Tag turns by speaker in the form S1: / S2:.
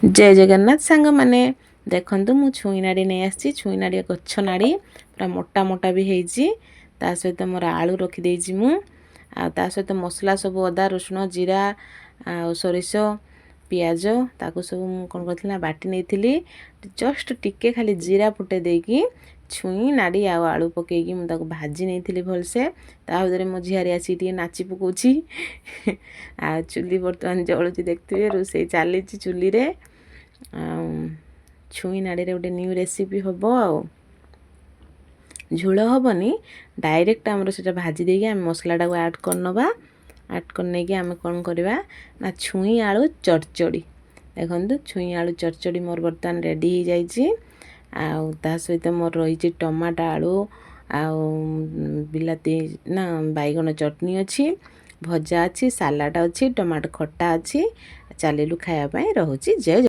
S1: ଜୟ ଜଗନ୍ନାଥ ସାଙ୍ଗମାନେ। ଦେଖନ୍ତୁ, ମୁଁ ଛୁଇଁ ନାଡ଼ି ନେଇ ଆସିଛି। ଛୁଇଁ ନାଡ଼ି ଗଛ ନାଡ଼ି ପୁରା ମୋଟା ମୋଟା ବି ହେଇଛି। ତା ସହିତ ମୋର ଆଳୁ ରଖିଦେଇଛି ମୁଁ। ଆଉ ତା ସହିତ ମସଲା ସବୁ ଅଦା, ରସୁଣ, ଜିରା ଆଉ ସୋରିଷ, ପିଆଜ, ତାକୁ ସବୁ ମୁଁ କ'ଣ କରିଥିଲି ନା ବାଟି ନେଇଥିଲି। ଜଷ୍ଟ ଟିକେ ଖାଲି ଜିରା ଫୁଟେଇ ଦେଇକି ଛୁଇଁ ନାଡ଼ି ଆଉ ଆଳୁ ପକେଇକି ମୁଁ ତାକୁ ଭାଜି ନେଇଥିଲି ଭଲସେ। ତା ଭିତରେ ମୋ ଝିଆରୀ ଆସିକି ଟିକେ ନାଚି ପକଉଛି। ଆଉ ଚୁଲି ବର୍ତ୍ତମାନ ଜଳୁଛି, ଦେଖୁଥିବେ, ରୋଷେଇ ଚାଲିଛି ଚୁଲିରେ। ଆଉ ଛୁଇଁ ନାଡ଼ିରେ ଗୋଟେ ନ୍ୟୁ ରେସିପି ହେବ। ଆଉ ଝୋଳ ହେବନି, ଡାଇରେକ୍ଟ ଆମର ସେଇଟା ଭାଜି ଦେଇକି ଆମେ ମସଲାଟାକୁ ଆଡ଼୍ କରିନେବା। ଆଡ଼୍ କରିନେଇକି ଆମେ କ'ଣ କରିବା ନା ଛୁଇଁ ଆଳୁ ଚଡ଼ଚଡ଼ି। ଦେଖନ୍ତୁ, ଛୁଇଁ ଆଳୁ ଚଡ଼ଚଡ଼ି ମୋର ବର୍ତ୍ତମାନ ରେଡ଼ି ହେଇଯାଇଛି। ଆଉ ତା ସହିତ ମୋର ରହିଛି ଟମାଟୋ, ଆଳୁ ଆଉ ବିଲାତି ନା ବାଇଗଣ ଚଟଣି ଅଛି, ଭଜା ଅଛି, ସାଲାଡ଼ ଅଛି, ଟମାଟୋ ଖଟା ଅଛି। ଚାଲିଲୁ ଖାଇବା ପାଇଁ। ରହୁଛି, ଜୟ।